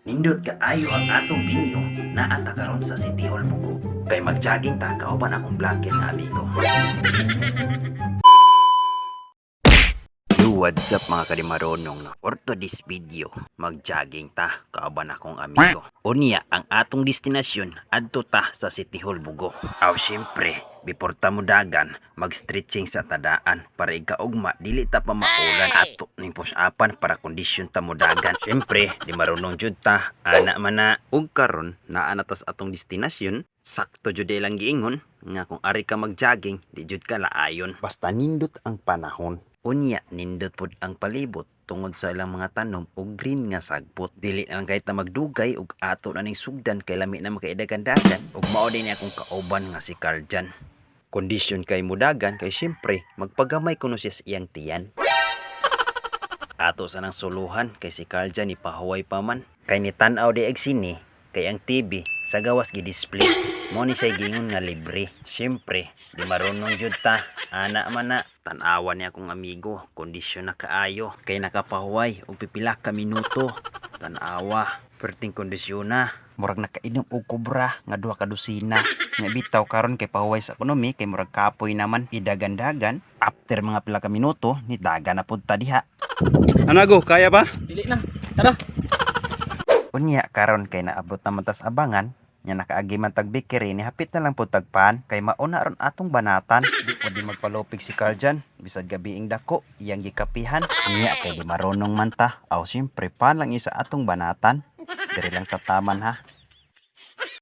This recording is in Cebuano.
Nindot kaayo ang atong venue, naa ta karon sa City Hall Bogo. Kay mag-jogging ta kauban akong vlogger nga amigo. Yo, what's up, mga kadimarunong, no? For to this video, mag-jogging ta kauban akong amigo. Unya, ang atong destinasyon, adto ta sa City Hall Bogo. Aw syempre, before ta mo dagan, mag-stretching sa tadaan para ikaugma dili ta pa maulan, ato ning push-upan para kondisyon ta mo dagan. Syempre, di marunong jud ta, ana man na. Ug karon naa na tas atong destinasyon, sakto jud ilang giingon nga kung ari ka mag-jogging, di jud ka laayon. Basta nindot ang panahon. Unya, nindot pud ang palibot tungod sa ilang mga tanom og green nga sagbot. Dili na lang kahit na magdugay ug ato na ning sugdan kay lami na makaidagan-dagan, ug mao din akong kauban nga si Carl Jan. Kondisyon kay mudagan kay syempre magpagamay kuno siya sa iyang tiyan. Ato sa nang suluhan kay si Carl Jan ipahuway pa man. Kay ni tan-aw di sine kay ang TV sa gawas gi-display. Mo ni siya giingon nga libre. Syempre, di marunong jud ta. Ana man na. Tan-awan niya akong amigo, kondisyon na kaayo. Kay nakapahuway og pipila ka minuto. Tan-awa, perting kondisyon na. Murag nakainom og kobra nga duha ka dosina. Nga bitaw karon kay pahuway sa ekonomi kay murag kapoy naman idagan-dagan. After mga pila ka minuto, ni dagan na pud ta diha. Anago, kaya ba? Dili na. Tara. Unya karon kay naabot naman tas abangan nya nakaagi man tag bakery, ni hapit na lang pud tagpan kay mauna ron atong banatan. Di pwede magpalupig si Carl Jan bisag gabiing dako iyang gikapihan. Unya kay di marunong man ta, aw siyempre pan lang isa atong banatan. Diri lang tataman ha.